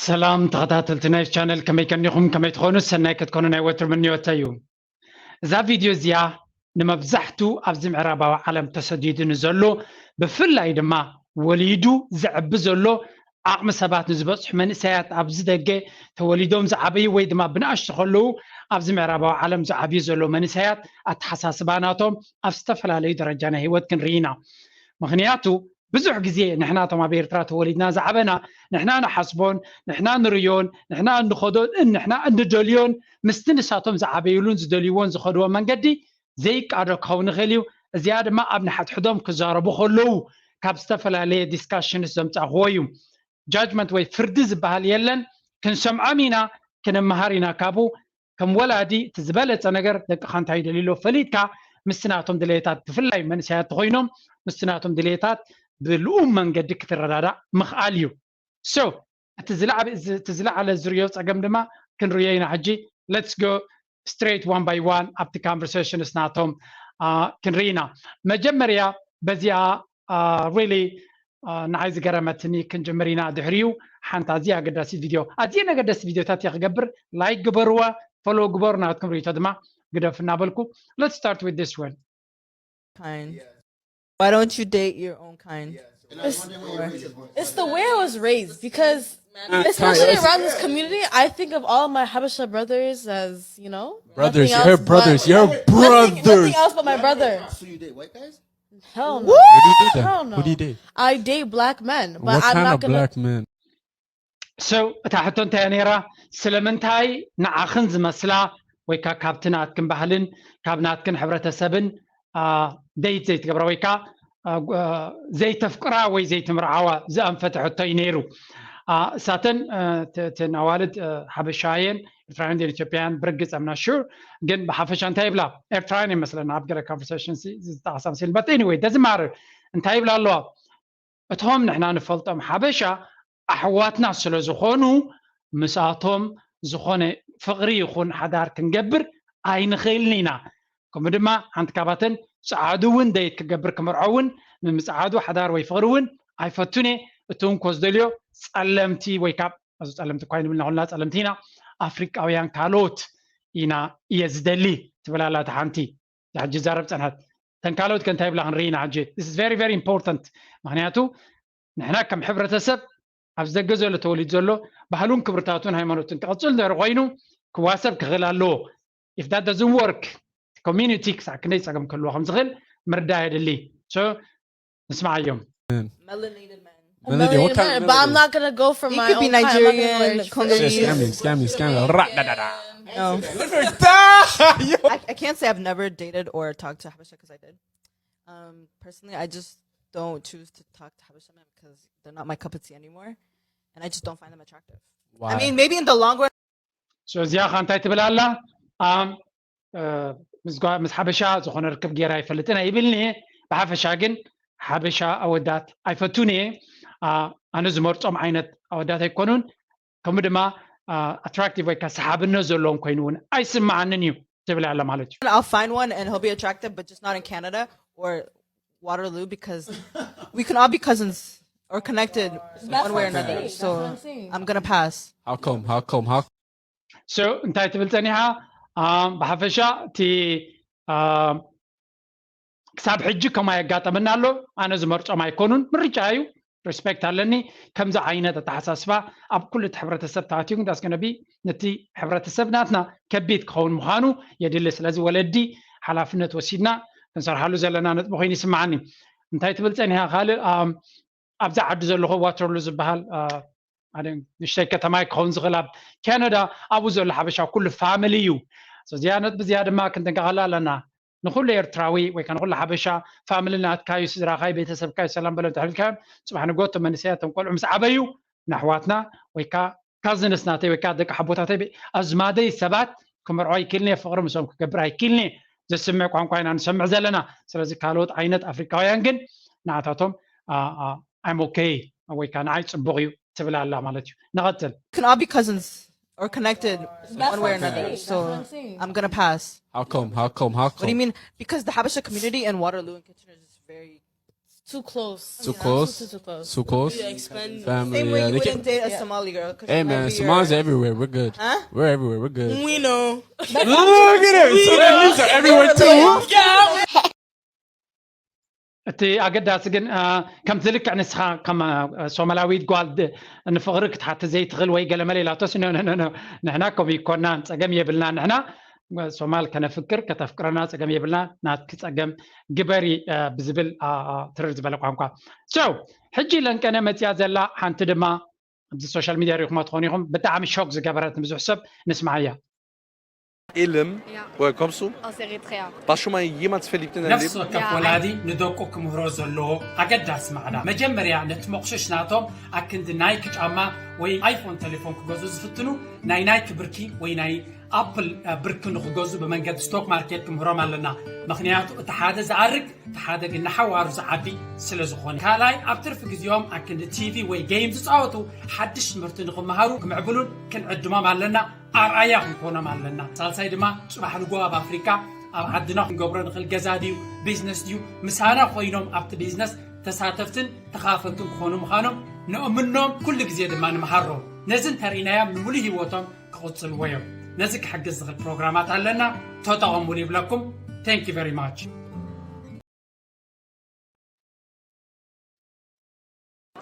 ሰላም ተኸታተልቲ ናይ ቻነል፣ ከመይ ቀኒኹም? ከመይ ትኾኑ? ሰናይ ክትኮኑ ናይ ወትሩ ምንዮተይ እዩ። እዛ ቪድዮ እዚኣ ንመብዛሕቱ ኣብዚ ምዕራባዊ ዓለም ተሰዲዱ ንዘሎ፣ ብፍላይ ድማ ወሊዱ ዝዕቢ ዘሎ ዓቕሚ ሰባት ንዝበፅሑ መንእሰያት፣ ኣብዚ ደገ ተወሊዶም ዝዓበዩ ወይ ድማ ብንኣሽቱ ከለዉ ኣብዚ ምዕራባዊ ዓለም ዝዓብዩ ዘለዉ መንእሰያት ኣተሓሳስባ ናቶም ኣብ ዝተፈላለዩ ደረጃ ናይ ህይወት ክንርኢ ኢና። ምኽንያቱ ብዙሕ ግዜ ንሕና እቶም ኣብ ኤርትራ ተወሊድና ዝዓበና ንሕና ንሓስቦን ንሕና ንርእዮን ንሕና እንኸዶን ንሕና እንደልዮን ምስቲ ንሳቶም ዝዓበዩሉን ዝደልይዎን ዝኸድዎ መንገዲ ዘይቃዶ ክኸውን ይኽእል እዩ። እዚኣ ድማ ኣብ ንሓድሕዶም ክዛረቡ ከለዉ ካብ ዝተፈላለየ ዲስካሽንስ ዘምጻእኽዎ እዩ። ጃጅመንት ወይ ፍርዲ ዝበሃል የለን። ክንሰምዖም ኢና፣ ክንመሃር ኢና ካብኡ። ከም ወላዲ እቲ ዝበለጸ ነገር ደቅኻ እንታይ ይደልዩ ኣለዉ ፈሊጥካ ምስቲ ናቶም ድሌታት፣ ብፍላይ መንእሰያት ተኾይኖም ምስቲ ናቶም ድሌታት ብልኡም መንገዲ ክትረዳዳእ ምኽኣል እዩ። So እቲ ዝለዓበ- እዚ- እቲ ዝለዓለ ዝርዮ ጸገም ድማ ክንርእዮ ኢና ሕጂ። Let's go straight one by one ኣብቲ ኮንቨርሴሽንስ ናቶም አ፣ ክንርኢ ኢና። መጀመርያ በዚኣ ሪሊ ንዓይ ዝገረመትኒ ክንጅምር ኢና። ድሕሪኡ ሓንቲ ኣዝያ ኣገዳሲ ቪድዮ፣ ኣዝየ ነገደስቲ ቪድዮታት እየ ክገብር። ላይክ ግበርዋ፣ ፎሎ ግበሩ፣ ናትኩም ርእይቶ ድማ ግደፉ እናበልኩ። Let's start with this one. Kind. Why don't you date your own kind? It's, it's the way I was raised because, especially around this community, I think of all my Habesha brothers as, you know, Brothers, nothing your else brothers, but, your nothing, nothing brothers. else but my brother. So you date white guys? Hell no. What do you do then? Hell no. What do you do? I date black men, but What I'm kind not of gonna. Black men? So እታ ሕቶ እንታይ እያ ነይራ? ስለምንታይ ንዓኽን ዝመስላ ወይ ከዓ ካብቲ ናትክን ባህልን ካብ ናትክን ሕብረተሰብን አ፣ ደይት ዘይትገብራ ወይ ከዓ አ፣ ጓ- ዘይተፍቅራ ወይ ዘይትምርዓዋ ዝኣንፈተ ሕቶ እዩ ነይሩ። አ፣ እሳተን አ፣ ተ- እተን ኣዋልድ አ፣ ሓበሻየን ኤርትራውያን ዲን ኢትዮጵያውያን ብርግፅ ኣምና ሹር። ግን ብሓፈሻ እንታይ ይብላ? ኤርትራውያን ይመስለና ኣብ ገለ ኮንቨርሴሽን ዝጠቐሳ መሲል። But anyway doesn't matter። እንታይ ይብላ ኣለዋ? እቶም ንሕና ንፈልጦም ሓበሻ ኣሕዋትና ስለ ዝኾኑ ምስኣቶም ዝኾነ ፍቕሪ ይኹን ሓዳር ክንገብር ኣይንኽእልን ኢና። ከምኡ ድማ ሓንቲ ካባተን ጸዓዱ እውን ደይት ክገብር ክምርዖ እውን ምምጽዓዱ ሓዳር ወይ ፍቕሪ እውን ኣይፈቱን እየ። እቲ እውን ኮ ዝደልዮ ጸለምቲ ወይ ካብ ኣዚ ጸለምቲ እኳ ይንብልና ኩልና ጸለምቲ ኢና፣ ኣፍሪቃውያን ካልኦት ኢና እየ ዝደሊ ትብል ኣላ እታ ሓንቲ። ሕጂ ዛረብ ጸንሐት። ተን ካልኦት ከ እንታይ ይብላ ክንርኢ ኢና ሕጂ። This is very very important። ምክንያቱ ንሕና ከም ሕብረተሰብ ኣብዚ ደገ ዘሎ ተወሊዱ ዘሎ ባህሉን ክብርታቱን ሃይማኖትን ክቐጽል እንድሕር ኮይኑ ክዋሰብ ክኽእል ኣለዎ። If that doesn't work community ክሳዕ ክንደይ ጸገም ክህልዎ ከም ዝኽእል ምርዳእ የድሊ። So ንስማዓዮም። Melanated men. Melody, what kind of But I'm melody? Not gonna go for He my could be own kind. I'm not gonna go Nigerian, search for Congolese. Scammy, scammy, scammy. Ra, da, da, da. No. Yo. I, I can't say I've never dated or talked to Habesha because I did. Um, personally, I just don't choose to talk to Habesha men because they're not my cup of tea anymore, and I just don't find them attractive. Why? I mean, maybe in the long run. So እዚኣ ኸ እንታይ ትብል ኣላ? ኣም፣ እ፣ ምስ ጓ- ምስ ሓበሻ ዝኾነ ርክብ ገይራ ኣይፈልጥን ኣይብልን እየ። ብሓፈሻ ግን ሓበሻ ኣወዳት ኣይፈቱን እየ። ኣ፣ ኣነ ዝመርጾም ዓይነት ኣወዳት ኣይኮኑን። ከምኡ ድማ ኣትራክቲቭ ወይ ከዓ ሰሓብነት ዘለዎም ኮይኑ እውን ኣይስምዓንን እዩ ትብል ኣላ ማለት እዩ። I'll find one and he'll be attractive, but just not in Canada or Waterloo because we can all be cousins or connected one way or another. So I'm gonna pass. How come? How come? How? So እንታይ ትብል ጸኒሓ? ኣም፣ ብሓፈሻ እቲ ኣም፣ ክሳብ ሕጂ ከምኡ ኣየጋጠመና ኣሎ። ኣነ ዝመርጾም ኣይኮኑን፣ ምርጫ እዩ፣ ሪስፔክት ኣለኒ። ከምዚ ዓይነት ኣተሓሳስባ ኣብ ኩሉ እቲ ሕብረተሰብ ተኣትዩ ግን that's gonna be ነቲ ሕብረተሰብ ናትና ከቢድ ክኸውን ምዃኑ የድሊ። ስለዚ ወለዲ ሓላፍነት ወሲድና ክንሰርሓሉ ዘለና ነጥቢ ኮይኑ ይስምዓኒ። እንታይ ትብል ጸኒሓ? ካልእ ኣም፣ ኣብዛ ዓዲ ዘለኹ ዋተርሉ ዝበሃል አ፣ ሓደ ንእሽተይ ከተማ ክኸውን ዝኽእል ኣብ ካናዳ ኣብኡ ዘሎ ሓበሻ ኩሉ ፋሚሊ እዩ። So እዚኣ ነጥቢ እዚኣ ድማ ክንጥንቀቐላ ኣለና። ንኹሉ ኤርትራዊ ወይ ከዓ ንኹሉ ሓበሻ ፋሚሊ ናትካ እዩ፣ ስድራኻ እዩ፣ ቤተሰብካ እዩ፣ ሰላም በሎም ተሕልካዮም። ጽባሕ ንጎ እቶም መንእሰያት እቶም ቆልዑ ምስ ዓበዩ ንኣሕዋትና ወይ ከዓ ካዝንስ ናተይ ወይ ከዓ ደቂ ሓቦታተይ ኣዝማደይ ሰባት ክምርዖ ኣይክእልን እየ፣ ፍቕሪ ምስኦም ክገብር ኣይክእልን እየ። ዘስምዕ ቋንቋ ኢና ንሰምዕ ዘለና። ስለዚ ካልኦት ዓይነት ኣፍሪካውያን ግን ንዓታቶም I'm okay ወይ ከዓ ንዓይ ፅቡቕ እዩ ትብል ኣላ ማለት እዩ። ንቐፅል። We can all be cousins or connected one way or another. So I'm gonna pass. How come? How come? How come? What do you mean? Because the Habesha community in Waterloo and Kitchener is just very Too close. Too close. Too, too close. Too close. You expend. Family. Same way Yeah, you they wouldn't can. Date a Yeah. Somali girl. 'Cause Hey man, every Somali's year- everywhere. We're good. Huh? We're everywhere. We're good. We know. Look at him. Somalese are everywhere too. እቲ ኣገዳሲ ግን አ፣ ከምቲ ልክዕ ንስኻ ከም አ፣ ሶማላዊት ጓል ድ- ንፍቕሪ ክትሓትት ዘይትኽእል ወይ ገለመለ ኢላቶስ፣ ኖ ኖ ኖ ኖ፣ ንሕና ከምኡ ይኮናን፣ ጸገም የብልና። ንሕና ሶማል ከነፍቅር፣ ከተፍቅረና ጸገም የብልና። ናትኪ ጸገም ግበሪ አ፣ ብዝብል አ፣ አ፣ ትርር ዝበለ ቋንቋ። So ሕጂ ለንቀነ መጽያ ዘላ ሓንቲ ድማ ኣብዚ ሶሻል ሚድያ ሪኹማ ትኾኑ ኢኹም፣ ብጣዕሚ ሾክ ዝገበረት ንብዙሕ ሰብ ንስማዓያ። Elim, Ja, woher kommst du? Aus Eritrea. Warst du schon mal jemals verliebt in deinem ነፍሲ Leben? ወከፍ ያ፣ ወላዲ ንደቁ ክምህሮ ዘለዎ ኣገዳሲ ማዕዳ፣ መጀመርያ ነቲ መቑሸሽ ናቶም ኣክንዲ ናይኪ ጫማ ወይ ኣይፎን ቴሌፎን ክገዝኡ ዝፍትኑ ናይ ናይኪ ብርኪ ወይ ናይ ኣፕል ብርኪ ንክገዝኡ ብመንገዲ ስቶክ ማርኬት ክምህሮም ኣለና። ምክንያቱ እቲ ሓደ ዝኣርግ እቲ ሓደ ግን ንሓዋሩ ዝዓቢ ስለ ዝኾነ፣ ካልኣይ ኣብ ትርፊ ግዜኦም ኣክንዲ ቲቪ ወይ ጌም ዝፃወቱ ሓድሽ ትምህርቲ ንክመሃሩ ክምዕብሉን ክንዕድሞም ኣለና። ኣርኣያ ክንኮኖም ኣለና። ሳልሳይ ድማ ጽባሕ ንጎ ኣብ ኣፍሪካ ኣብ ዓድና ክንገብሮ ንኽእል ገዛ ድዩ ቢዝነስ ድዩ ምሳና ኮይኖም ኣብቲ ቢዝነስ ተሳተፍትን ተኻፈልትን ክኾኑ ምዃኖም ንእምኖም። ኩሉ ግዜ ድማ ንምሃሮም። ነዚ እንተርኢናዮም ንምሉእ ህይወቶም ክቕጽልዎ እዮም። ነዚ ክሕግዝ ዝኽእል ፕሮግራማት ኣለና፣ ተጠቐሙሉ ይብለኩም። Thank you very much።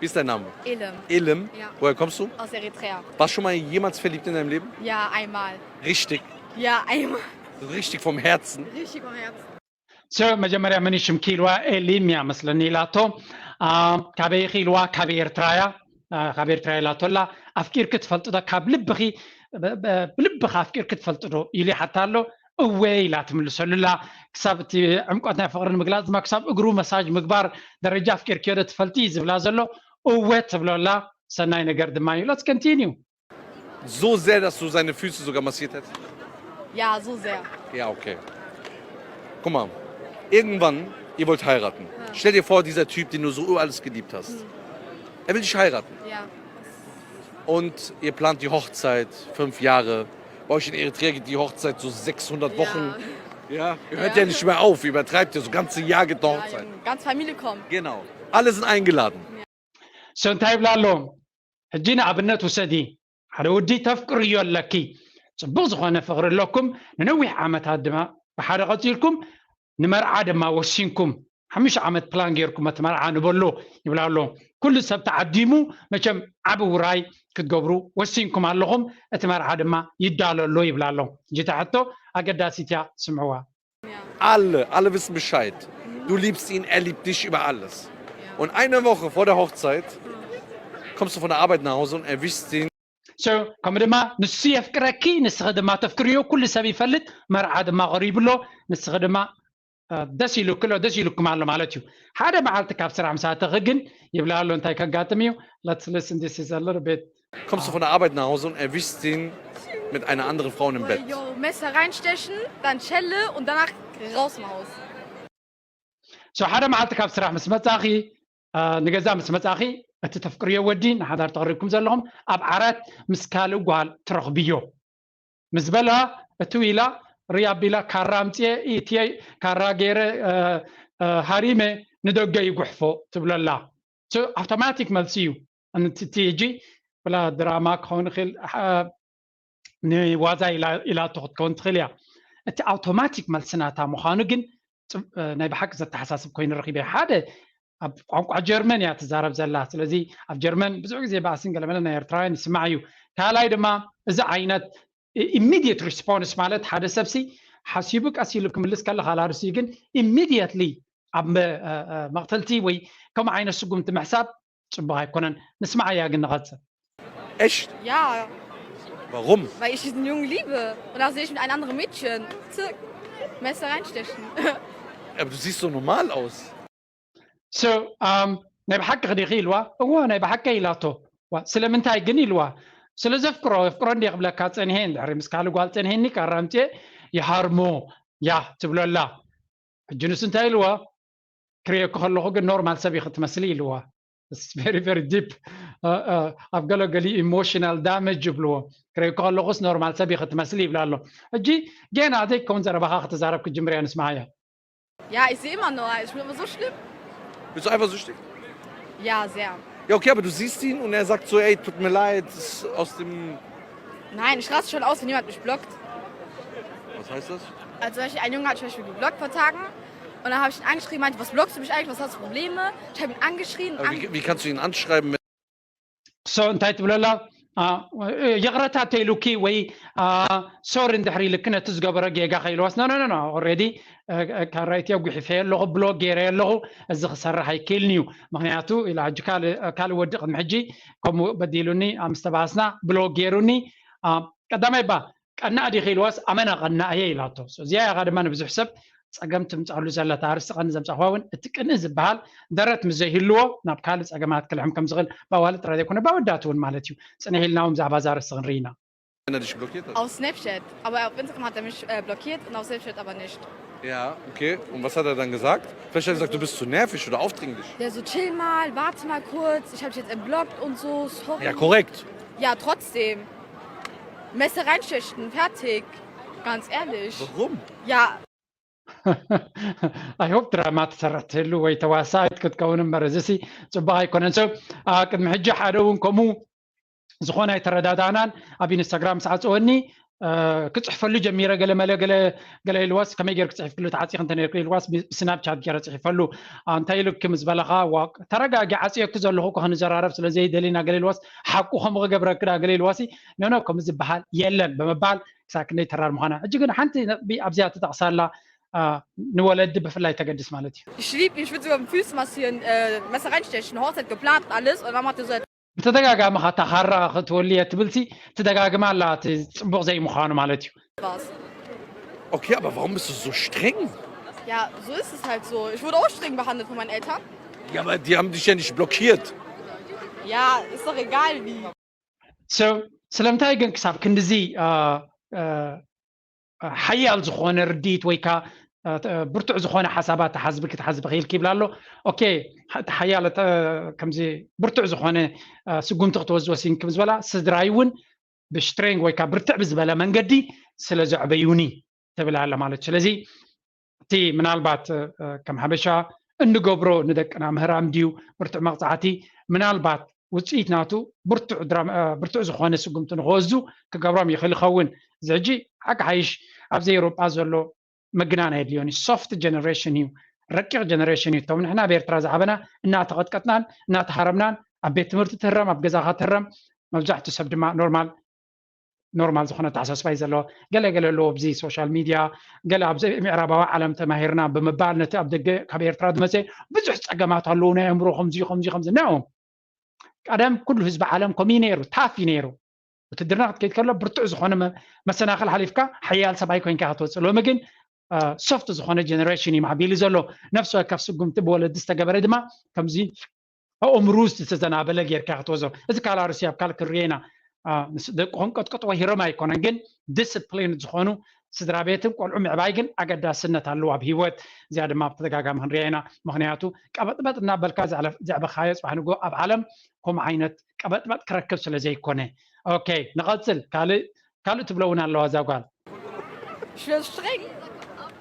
Wie ist dein Name? Elim. Elim. Ja. Woher kommst du? Aus Eritrea. Warst du schon mal jemals verliebt in deinem Leben? Ja, einmal. Richtig. Ja, einmal. Richtig vom Herzen. Richtig vom Herzen. So መጀመርያ መን ሽምኪ ኢልዋ? ኤሊም እያ መስለኒ ኢላቶ። አ፣ ካበይ ኢኺ ኢልዋ? ካብ ኤርትራ እያ። አ፣ ካብ ኤርትራ ኢላቶ ኣላ። ኣፍቂርኪ ትፈልጢ ዶ? ካብ ልብኺ ብ- ብ- ብልብኻ ኣፍቂርኪ ትፈልጢ ዶ ኢሉ ይሓታ ኣሎ። እወ ኢላ ትምልሰሉ ኣላ። ክሳብ እቲ ዕምቆት ናይ ፍቕሪ ንምግላጽ ድማ ክሳብ እግሩ መሳጅ ምግባር ደረጃ ኣፍቂርክዮ ዶ ትፈልጢ እዩ ዝብላ ዘሎ። እወ ትብሎ ኣላ። ሰናይ ነገር ድማ እዩ። Let's continue። So sehr, dass du seine Füße sogar massiert hättest? Ja, so sehr. Ja, okay. Guck mal, irgendwann, ihr wollt heiraten. Stell dir vor, dieser Typ, den du so über alles geliebt hast, er will dich heiraten. Ja. Und ihr plant die Hochzeit, fünf Jahre. Bei euch in Eritrea geht die Hochzeit so sechshundert Wochen. Ja, ihr hört ja Ja. nicht mehr auf, ihr übertreibt ja, so ganze Jahr geht eine Ja, Hochzeit. Junge, ganz Familie kommt. Genau, alle sind eingeladen. So እንታይ ይብላ ኣሎ? ሕጂ ንኣብነት ውሰዲ፣ ሓደ ወዲ ተፍቅርዮ ኣለኪ፣ ጽቡቕ ዝኾነ ፍቕሪ ኣለኩም፣ ንነዊሕ ዓመታት ድማ ብሓደ ቀጺልኩም ንመርዓ ድማ ወሲንኩም፣ ሓሙሽተ ዓመት ፕላን ጌርኩም እቲ መርዓ ንበሎ ይብላ ኣሎ። ኩሉ ሰብ ተዓዲሙ፣ መቸም ዓቢ ውራይ ክትገብሩ ወሲንኩም ኣለኹም፣ እቲ መርዓ ድማ ይዳሎ ኣሎ ይብላ ኣሎ። ሕጂ እታ ሕቶ ኣገዳሲት እያ፣ ስምዕዋ። Alle, alle wissen Bescheid. Du liebst ihn, er liebt dich über alles. Und eine Woche vor der Hochzeit kommst du von der Arbeit nach Hause und erwischst ihn. So ከምኡ ድማ ንሱ የፍቅረኪ፣ ንስኺ ድማ ተፍቅርዮ፣ ኩሉ ሰብ ይፈልጥ፣ መርዓ ድማ ቀሪቡ ኣሎ። ንስኺ ድማ እ፣ ደስ ኢሉኪ ኣሎ፣ ደስ ኢሉኩም ኣሎ ማለት እዩ። ሓደ መዓልቲ ካብ ስራሕ ምስ ኣተኺ ግን ይብላ ኣሎ፣ እንታይ ከጋጥም እዩ? Let's listen, this is a little bit Kommst du von der Arbeit nach Hause und erwischst ihn mit einer anderen Frau im Bett. Yo, Messer reinstechen, dann Schelle und danach raus im Haus. So ሓደ መዓልቲ ካብ ስራሕ ምስ መጻኺ፣ እ፣ ንገዛ ምስ መጻኺ፣ እቲ ተፍቅርዮ ወዲ ንሓዳር ተቐሪብኩም ዘለኹም ኣብ ዓራት ምስ ካልእ ጓል ትረኽብዮ ምስ በላ፣ እቲ ኢላ ርያ ኣቢላ ካራ ኣምጽኤ ኢትየ ካራ ገይረ፣ እ፣ እ፣ ሃሪመ ንደገ ይጉሕፎ ትብለላ። So ኣውቶማቲክ መልሲ እዩ። እቲ ሕጂ ብላ ድራማ ክኸውን ይኽእል፣ እ፣ ንዋዛ ኢላ- ኢላቶ ክትከውን ትኽእል እያ። እቲ ኣውቶማቲክ መልሲ ናታ ምዃኑ ግን ጽብ- እ፣ ናይ ብሓቂ ዘተሓሳስብ ኮይኑ ረኺበ። ሓደ ኣብ ቋንቋ ጀርመን እያ ትዛረብ ዘላ። ስለዚ ኣብ ጀርመን ብዙሕ ግዜ ባእስን ገለመለ ናይ ኤርትራውያን ይስማዕ እዩ። ካልኣይ ድማ እዚ ዓይነት ኢሚዲየት ሪስፖንስ ማለት ሓደ ሰብሲ ሓሲቡ ቀስ ኢሉ ክምልስ ከለኻ ላርሲ ግን ኢሚዲየትሊ ኣብ መ- እ- እ- መቕተልቲ ወይ ከምኡ ዓይነት ስጉምቲ ምሕሳብ ጽቡቕ ኣይኮነን። ንስማዓያ ግን ንቐጽል። Echt? Ja, Warum? weil ich diesen Jungen liebe. Und da sehe ich mit einem anderen Mädchen. Zack, Messer reinstechen. Aber du siehst so normal aus. So um, ናይ ብሓቂ ክዲኺ ኢልዋ። እዎ ናይ ብሓቂ ኢላቶ። ዋ፣ ስለምንታይ ግን ኢልዋ። ስለ ዘፍቅሮ፣ ፍቅሮ እንደ ክብለካ ጸንሄ እንድሕሪ ምስ ካልእ ጓል ጸንሄኒ ካራ ኣምጽኤ ይሃርሞ ያ ትብሎ ኣላ። ሕጂ ንሱ እንታይ ኢልዋ? ክርእየኪ ከለኹ ግን ኖርማል ሰብ ኢኺ ትመስሊ ኢልዋ። It's very very deep. ኣብ ገለገሊ ኢሞሽናል ዳሜጅ ይብልዎ። ክርእየኪ ከለኹስ ኖርማል ሰብ ኢኺ ትመስሊ ይብላ ኣሎ። ሕጂ ገና ዘይከውን ዘረባኻ ክትዛረብ ክትጅምር እያ፣ ንስማዓያ። Ja, ich sehe immer noch, ich bin immer so schlimm. Bist du eifersüchtig? Ja, sehr. Ja, okay, aber du siehst ihn und er sagt so, ey, tut mir leid, ist aus dem. Nein, ich raste schon aus, wenn jemand mich blockt. Was heißt das? Also zum Beispiel, ein Junge hat mich zum Beispiel geblockt vor Tagen. Und dann habe ich ihn angeschrieben, meinte, was blockst du mich eigentlich, was hast du Probleme? Ich habe ihn angeschrien. Aber wie, wie kannst du ihn anschreiben, wenn So እንታይ ትብለላ? ይቕረታ ተይሉኪ ወይ ሶሪ እንድሕር ኢልክ ነቲ ዝገበረ ጌጋ ከይልዋስ ኖ ኖ ኖ ኦሬዲ ካራይትዮ ጉሒፈ ኣለኹ ብሎክ ገይረ ኣለኹ። እዚ ክሰርሕ ኣይክእልን እዩ። ምክንያቱ ኢላ ሕጂ ካልእ ወዲ ቅድሚ ሕጂ ከምኡ በዲሉኒ ኣብ ምስተባስና ብሎክ ገይሩኒ። ቀዳማይ ባ ቀናእ ዲኺ ኢልዋስ ኣመና ቀናእ እየ ኢላቶ። እዚኣ ኢኻ ድማ ንብዙሕ ሰብ ፀገም ትምፃሉ ዘላ። እታ ኣርስቲ ቀንዲ ዘምፃእኹዋ እውን እቲ ቅንኢ ዝበሃል ደረት ምስ ዘይህልዎ ናብ ካልእ ፀገማት ክልሕም ከም ዝኽእል ባዋልድ ጥራይ ዘይኮነ ባወዳት እውን ማለት እዩ። ፅንሕ ኢልና እውን ብዛዕባ እዛ ኣርስቲ ክንርኢ ኢና። Wenn er dich blockiert hat? Auf Snapchat. Aber auf Instagram hat er mich äh, blockiert und auf Snapchat aber nicht. Ja, okay. Und was hat er dann gesagt? Vielleicht hat er gesagt, du bist zu nervig oder aufdringlich. Der so, chill mal, warte mal kurz, ich habe dich jetzt entblockt und so, sorry. Ja, korrekt. Ja, trotzdem. Messer reinstechen, fertig. Ganz ehrlich. Warum? Ja, ኣይሆፕ ድራማ ትሰራሕ ትህሉ ወይ ተዋሳኢት ክትከውን እምበር እዚሲ ፅቡቅ ኣይኮነን። So ቅድሚ ሕጂ ሓደ እውን ከምኡ ዝኾነ ኣይተረዳዳእናን ኣብ ኢንስታግራም ምስ ዓፀወኒ ክፅሕፈሉ ጀሚረ። ገለ መለ ገለ ገለ ኢልዋስ ከመይ ገይር ክፅሕፍሉ ተዓፂኽ እንተ ነርኩ ኢልዋስ ብስናፕቻት ገይረ ፅሒፈሉ። እንታይ ኢሉኪ ምስ በለኻ ዋ ተረጋጊ ዓፅየኪ ዘለኹ እኮ ክንዘራረብ ስለ ዘይደሊና ገለ ኢልዋስ ሓቁ ከምኡ ክገብረኪ ዳ ገለ ኢልዋሲ ኖኖ ከምኡ ዝበሃል የለን ብምባል ክሳብ ክንደይ ተራር ምዃና። ሕጂ ግን ሓንቲ ነጥቢ ኣብዚኣ ትጠቕሳላ ንወለዲ ብፍላይ ተገድስ ማለት እዩ። Ich liebe ihn, ich würde sogar mit Füßen massieren, äh, Messer reinstechen, Hochzeit geplant und alles. Und dann macht er so. ብተደጋጋሚ ካታ ካራ ክትወልየ ትብልሲ ትደጋግማ ኣላ እቲ ፅቡቕ ዘይምዃኑ ማለት እዩ። Was? Okay, aber warum bist du so streng? Ja, so ist es halt so. Ich wurde auch streng behandelt von meinen Eltern. Ja, aber die haben dich ja nicht blockiert. Ja, ist doch egal wie. So ስለምንታይ ግን ክሳብ ክንድዚ ሓያል ዝኾነ ርድኢት ወይ ከዓ ብርቱዕ ዝኾነ ሓሳባት ተሓዝቢ ክትሓዝቢ ክኢልክ ይብላ ኣሎ። ኦኬ፣ ሓያል ከምዚ ብርቱዕ ዝኾነ ስጉምቲ ክትወስድ ወሲንክ ምስ በላ ስድራይ እውን ብስትሬንግ ወይ ከዓ ብርትዕ ብዝበለ መንገዲ ስለ ዘዕበዩኒ ትብል ኣላ ማለት እዩ። ስለዚ እቲ ምናልባት ከም ሓበሻ እንገብሮ ንደቅና ምህራም ድዩ ብርቱዕ መቕፃዕቲ ምናልባት ውፅኢት ናቱ ብርቱዕ ዝኾነ ስጉምቲ ንክወስዱ ክገብሮም ይኽእል ይኸውን። እዚ ሕጂ ሓቂ ሓይሽ ኣብዚ ኤውሮጳ ዘሎ ምግናን ኣየድልዮን እዩ። ሶፍት ጀነሬሽን እዩ፣ ረቂቕ ጀነሬሽን እዩ። እቶም ንሕና ኣብ ኤርትራ ዝዓበና እናተቐጥቀጥናን እናተሃረምናን ኣብ ቤት ትምህርቲ ትህረም ኣብ ገዛኻ ትህረም መብዛሕትኡ ሰብ ድማ ኖርማል ኖርማል ዝኾነ ኣተሓሳስባ እዩ ዘለዎ። ገለ ገለ ኣለዎ ኣብዚ ሶሻል ሚድያ ገለ ኣብዚ ምዕራባዊ ዓለም ተማሂርና ብምባል ነቲ ኣብ ደገ ካብ ኤርትራ ዝመፀ ብዙሕ ፀገማት ኣለዉ ናይ ኣእምሮ ከምዚ ከምዚ ከምዚ ና ቀደም ኩሉ ህዝቢ ዓለም ከምኡ ነይሩ ታፍ እዩ ነይሩ። ውትድርና ክትከይድ ከሎ ብርቱዕ ዝኾነ መሰናኽል ሓሊፍካ ሓያል ሰብኣይ ኮይንካ ክትወፅእ። ሎሚ ግን ሶፍት ዝኾነ ጀነሬሽን እዩ ማዕቢሉ ዘሎ። ነፍሲ ወከፍ ስጉምቲ ብወለዲ ዝተገበረ ድማ ከምዚ ኣእምሩ ዝተዘናበለ ጌርካ ክትወዞ። እዚ ካልእ ኣርእስቲ ኣብ ካልእ ክንሪኦ ኢና። ደቅኹም ቀጥቀጥዎ ሂሮም ኣይኮነን ግን ዲስፕሊን ዝኾኑ ስድራ ቤትን ቆልዑ ምዕባይ ግን ኣገዳስነት ኣለዎ ኣብ ሂወት። እዚኣ ድማ ብተደጋጋሚ ክንሪኣ ኢና። ምክንያቱ ቀበጥበጥ እናበልካ ዘዕበኻዮ ፅባሕ ንጎ ኣብ ዓለም ከምኡ ዓይነት ቀበጥበጥ ክረክብ ስለ ዘይኮነ። ኦኬ ንቐፅል። ካልእ ካልእ ትብሎ እውን ኣለዋ እዛ ጓል። Ich werde streng.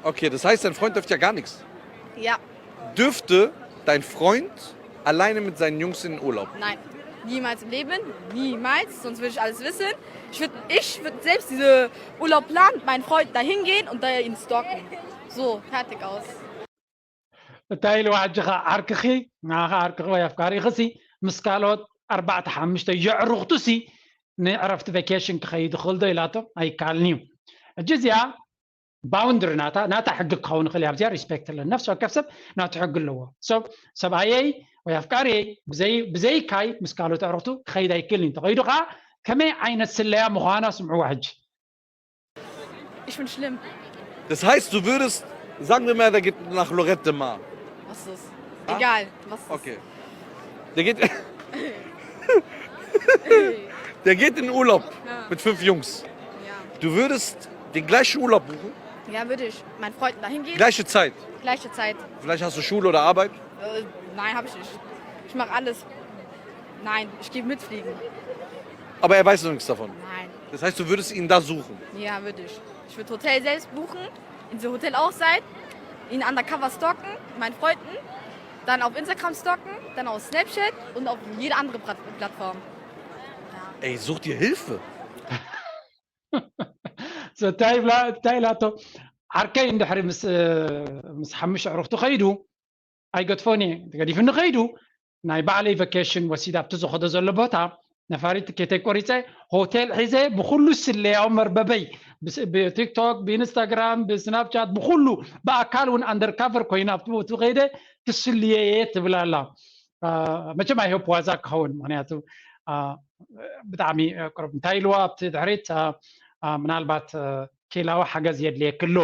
Okay, das heißt, dein Freund dürfte ja gar nichts. Ja. Dürfte dein Freund alleine mit seinen Jungs in den Urlaub? Nein. Niemals im Leben. Niemals. Sonst würde ich alles wissen. Ich würde ich würd selbst diese Urlaub planen, mit meinen Freunden dahin gehen und da ihn stalken. So, fertig aus. እንታይ ኢልዋ ሕጂ ኸ ዓርክኺ ንዓኻ ዓርክኺ ወይ ኣፍቃሪኽሲ ምስ ካልኦት ኣርባዕተ ሓሙሽተ የዕሩኽቱሲ ንዕረፍቲ ቬኬሽን ክኸይድ ይኽእል ዶ ኢላቶ ኣይከኣልን እዩ። ሕጂ እዚኣ ባውንድሪ ናታ ናታ ሕጊ ክኸውን ይኽእል ኣብዚኣ ሪስፔክት ኣለኒ። ነፍሲ ወከፍ ሰብ ናቱ ሕጊ ኣለዎ። ሰብኣየይ ወይ ኣፍቃሪየይ ብዘይካይ ምስ ካልኦት ኣዕሩኽቱ ክኸይድ ኣይክእልን እዩ። እንተኸይዱ ከዓ ከመይ ዓይነት ስለያ ምዃና ስምዕዋ ሕጂ። Ich bin schlimm. Das heißt, du würdest, sagen wir mal, der geht nach Lloret de Mar. Was ist das? Egal. Was ist das? Okay. Der geht. Der geht in Urlaub mit fünf Jungs. Ja. Du würdest den gleichen Urlaub buchen? Ja, würde ich. Meinen Freunden dahin gehen. Gleiche Zeit. Gleiche Zeit. Vielleicht hast du Schule oder Arbeit? Äh, nein, habe ich nicht. Ich mache alles. Nein, ich gehe mitfliegen. Aber er weiß noch nichts davon. Nein. Das heißt, du würdest ihn da suchen. Ja, würde ich. Ich würde Hotel selbst buchen, in so Hotel auch sein, ihn undercover stalken, meinen Freunden. Dann auf Instagram stalken, dann auf Snapchat und auf jede andere Platt- Plattform. Ey, such dir Hilfe. So, እንታይ ኢላ እንታይ ኢላቶ? ዓርከይ እንድሕሪ ምስ ምስ ሓሙሽተ ኣዕሩኽቱ ከይዱ ኣይገድፎን እየ፣ ተገዲፉኒ ከይዱ ናይ ባዕለይ ቨኬሽን ወሲዳ ኣብቲ ዝኸዶ ዘሎ ቦታ ነፋሪት ትኬተይ ቆሪፀ፣ ሆቴል ሒዘ ብኩሉ ስለያዊ መርበበይ፣ ብስ- ብቲክቶክ፣ ብኢንስታግራም፣ ብስናፕቻት፣ ብኩሉ ብኣካል እውን ኣንደርካቨር ኮይና ኣብቲ ቦቱ ከይደ ክስልየ እየ ትብል ኣላ። መቸም ኣይሆፕ ዋዛ ክኸውን፣ ምክንያቱ ብጣዕሚ ቅሩብ እንታይ ኢልዋ ኣብቲ ድሕሪት፣ ምናልባት ኬላዊ ሓገዝ የድልየክሎ፣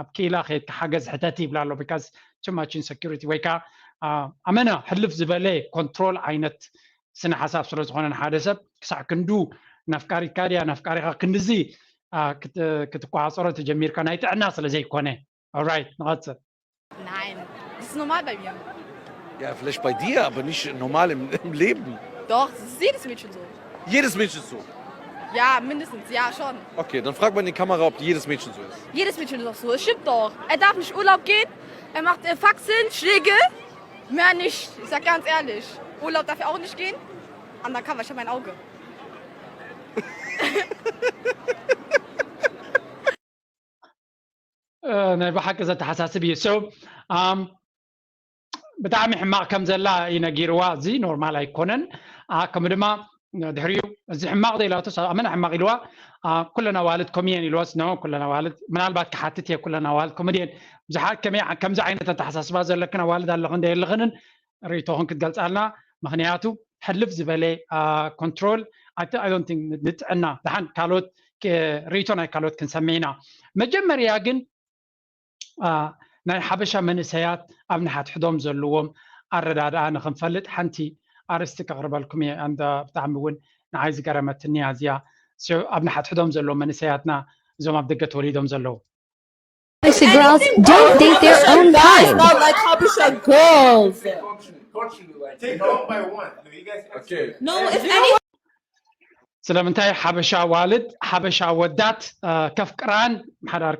ኣብ ኬላ ከየድካ ሓገዝ ሕተት ይብላ ኣሎ። ቢካዝ ቱማች ኢንሰኪሪቲ ወይ ከዓ ኣመና ሕልፍ ዝበለ ኮንትሮል ዓይነት ስነ ሓሳብ ስለ ዝኾነ ንሓደ ሰብ ክሳዕ ክንዱ ናፍቃሪትካ ድያ ናፍቃሪኻ ክንድዚ ክትቆፃፀሮ ተጀሚርካ ናይ ጥዕና ስለ ዘይኮነ። ኦራይት፣ ንቐፅል። Nein, das ist normal bei mir. Ja, vielleicht bei dir, aber nicht normal im, im Leben. Doch, das ist jedes Mädchen so. Jedes Mädchen so. Ja, mindestens, ja, schon. Okay, dann frag mal in die Kamera, ob jedes Mädchen so ist. Jedes Mädchen ist auch so. Es stimmt doch. Er darf nicht Urlaub gehen. Er macht äh, Faxen, Schläge. Mehr nicht. Ich sag ganz ehrlich. Urlaub darf er auch nicht gehen. Undercover, ich hab ein Auge. ናይ ብሓቂ ዘተሓሳስብ እዩ። So ብጣዕሚ ሕማቕ ከም ዘላ እዩ ነጊርዋ። እዚ ኖርማል ኣይኮነን። ከምኡ ድማ ድሕሪኡ እዚ ሕማቕ ዶ ኢላቶ ኣመና ሕማቕ ኢልዋ። ኩለን ኣዋልድ ከምኡ እየን ኢልዋስ፣ ኖ፣ ኩለን ኣዋልድ ምናልባት ክሓትት እየ፣ ኩለን ኣዋልድ ከምኡ ድየን? ብዙሓት ከምዚ ዓይነት ኣተሓሳስባ ዘለክን ኣዋልድ ኣለኽን ዶ የለኽንን? ርእይቶኽን ክትገልፃልና። ምክንያቱ ሕልፍ ዝበለ ኮንትሮል ንጥዕና ደሓን ካልኦት ርእይቶ ናይ ካልኦት ክንሰምዕ ኢና። መጀመርያ ግን ናይ ሓበሻ መንእሰያት ኣብ ንሓድሕዶም ዘለዎም ኣረዳድኣ ንክንፈልጥ ሓንቲ ኣርእስቲ ከቕርበልኩም እየ። ብጣዕሚ እውን ንዓይ ዝገረመትኒ እያ እዚኣ። ኣብ ንሓድሕዶም ዘለዎም መንእሰያትና እዞም ኣብ ደገ ተወሊዶም ዘለዉ Spicy girls don't date their own Guys kind. not like Habesha girls. Take one by one. No, you guys. Okay. No, if any ስለምንታይ ሓበሻ ዋልድ ሓበሻ ወዳት ከፍቅራን ሓዳር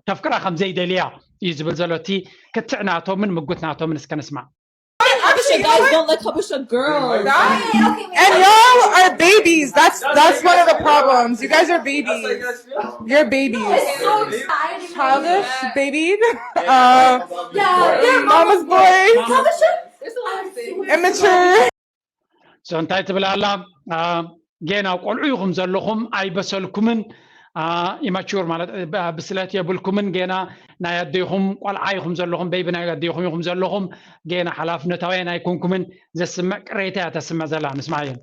ከፍቅራ ከም ዘይደልያ እዩ ዝብል ዘሎ። እቲ ክትዕ ናቶምን ምጉት ናቶምን እስከ ንስማዕ። Habesha guys don't like Habesha girls. And y'all are babies. That's that's one of the problems. You guys are babies. You're babies. Childish, baby. Uh, mama's boys. Immature. So እንታይ ትብል ኣላ? ጌና ቆልዑ ኢኹም ዘለኹም፣ ኣይበሰልኩምን። ኢማቹር ማለት ብስለት የብልኩምን፣ ጌና ናይ ኣደይኹም ቆልዓ ኢኹም ዘለኹም፣ በይቢ ናይ ኣደይኹም ኢኹም ዘለኹም፣ ጌና ሓላፍነታውያን ኣይኮንኩምን። ዘስምዕ ቅሬታ እያ ተስምዕ ዘላ። ንስማዓዮም።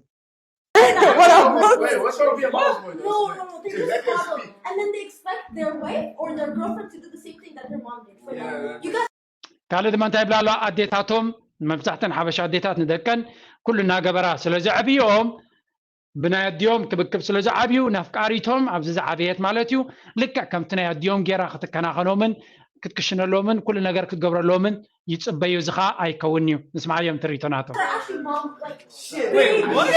What up? Wait, what's wrong with your mom's boy? No, no, no. They just coddle, and then they expect their wife or their girlfriend to do the same thing that their mom did for them. You guys ካልእ ድማ እንታይ ይብላ ኣለዋ? ኣዴታቶም መብዛሕተን ሓበሻ ኣዴታት ንደቀን ኩሉ እናገበራ ስለ ዘዕብዮም ብናይ ኣዲኦም ክብክብ ስለ ዝዓብዩ ናፍቃሪቶም ኣብዚ ዝዓበየት ማለት እዩ ልክዕ ከምቲ ናይ ኣዲኦም ጌራ ክትከናኸኖምን ክትክሽነሎምን ኩሉ ነገር ክትገብረሎምን ይፅበዩ። እዚ ከዓ ኣይከውን እዩ። ንስማዓዮም ትርኢቶ ናቶም። are actually mom like Wait, what?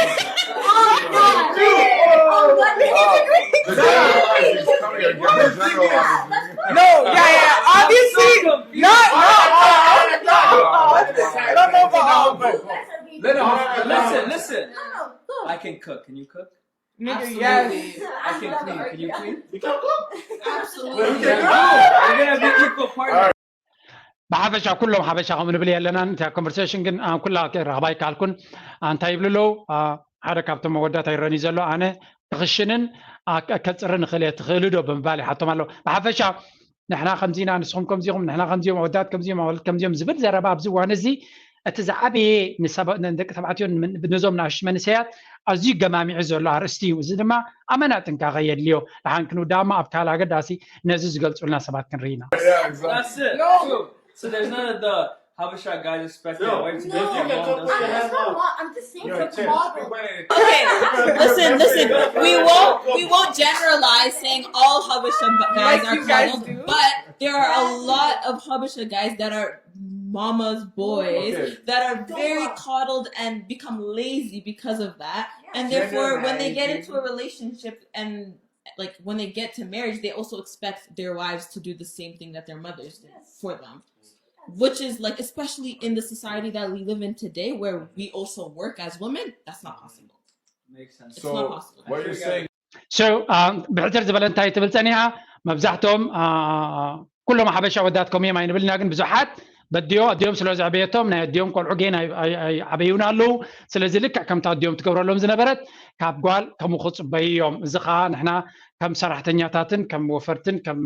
Oh my god! Oh my god! No, yeah, yeah. Obviously, not not all. I don't know about all, but You guys are being Let her no, listen, listen. no, no, go. I can cook. Can you cook? Nigga, Absolutely. Yes. I can clean. Can you clean? Absolutely. We're gonna be equal partners. ብሓፈሻ ኩሎም ሓበሻ ከም ንብል የለናን። እታ ኮንቨርሴሽን ግን ኩላ ረኽባ ኣይከኣልኩን። እንታይ ይብሉ ኣለዉ? ሓደ ካብቶም መወዳእታ ይረኒ ዘሎ ኣነ ክኽሽንን ከፅርን እኽእል እየ ትኽእሊ ዶ ብምባል ይሓቶም ኣለዉ። ብሓፈሻ ንሕና ከምዚና ንስኹም ከምዚኹም ንሕና ከምዚኦም ኣወዳት ከምዚኦም ኣዋልድ ከምዚኦም ዝብል ዘረባ ኣብዚ እዋን እዚ እቲ ዝዓበየ ንደቂ ተባዕትዮ ነዞም ንኣሽቱ መንእሰያት ኣዝዩ ገማሚዑ ዘሎ ኣርእስቲ እዩ። እዚ ድማ ኣመና ጥንቃቐ የድልዮ። ደሓን ክንውዳእማ ኣብ ካልእ ኣገዳሲ ነዚ ዝገልጹልና ሰባት ክንርኢ ኢና። That's it. So, so there's none of the Habesha guys respect their wife to Yo, get you their can mom cook does with your it. hands up. I'm just saying Yo, for Tim, model. you went in. Okay, listen, listen. We won't we won't generalize saying all Habesha guys Like are you guys coddled, do. But there are a lot of Habesha guys that are mama's boys Okay. that are very coddled and become lazy because of that. And therefore, when they get into a relationship and like when they get to marriage, they also expect their wives to do the same thing that their mothers did for them. which is like, especially in the society that we live in today, where we also work as women, that's not possible. Makes sense. It's not So possible. What you're saying? So ብሕትር ዝበለ እንታይ ትብል ፀኒሓ? መብዛሕትኦም ኩሎም ሓበሻ ወዳት ከምኡ እዮም ኣይንብልና፣ ግን ብዙሓት በዲዮ ኣዲኦም ስለ ዘዕበየቶም ናይ ኣዲኦም ቆልዑ ገይን ኣይዓበዩን ኣለዉ። ስለዚ ልክዕ ከምቲ ኣዲኦም ትገብረሎም ዝነበረት ካብ ጓል ከምኡ ክፅበዩ እዮም። እዚ ከዓ ንሕና ከም ሰራሕተኛታትን ከም ወፈርትን ከም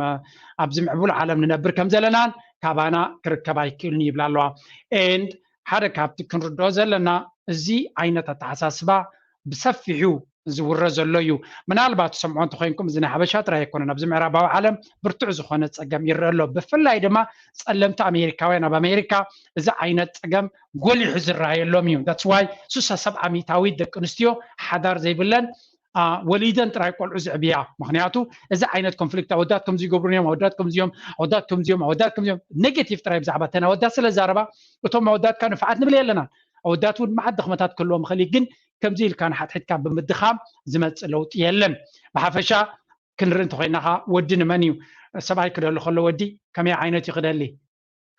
ኣብዚ ምዕቡል ዓለም ንነብር ከም ዘለናን ካባና ክርከብ ኣይክእልን ይብላ ኣለዋ። And ሓደ ካብቲ ክንርድኦ ዘለና እዚ ዓይነት ኣተሓሳስባ ብሰፊሑ ዝውረ ዘሎ እዩ። ምናልባት ትሰምዖ እንተኮይንኩም እዚ ናይ ሓበሻ ጥራይ ኣይኮነን፣ ኣብዚ ምዕራባዊ ዓለም ብርቱዕ ዝኾነ ፀገም ይረአ ኣሎ። ብፍላይ ድማ ፀለምቲ ኣሜሪካውያን ኣብ ኣሜሪካ እዚ ዓይነት ፀገም ጎሊሑ ዝረኣየሎም እዩ። That's why ስሳ ሰብዓ ሚእታዊት ደቂ ኣንስትዮ ሓዳር ዘይብለን ወሊደን ጥራይ ቆልዑ ዝዕብያ። ምክንያቱ እዚ ዓይነት ኮንፍሊክት ኣወዳት ከምዚ ይገብሩን እዮም፣ ኣወዳት ከምዚዮም፣ ኣወዳት ከምዚዮም፣ ኣወዳት ከምዚዮም፣ ኔጌቲቭ ጥራይ ብዛዕባ ተን ኣወዳት ስለ ዛረባ እቶም ኣወዳት ካብ ንፍዓት ንብል የለናን። ኣወዳት እውን መዓት ድኽመታት ክህልዎም ይኽእል እዩ፣ ግን ከምዚ ኢልካ ንሓትሒትካ ብምድኻም ዝመፅእ ለውጢ የለን። ብሓፈሻ ክንርኢ እንተኮይና ከዓ ወዲ ንመን እዩ ሰብኣይ ክደሊ ከሎ ወዲ ከመይ ዓይነት እዩ ክደሊ?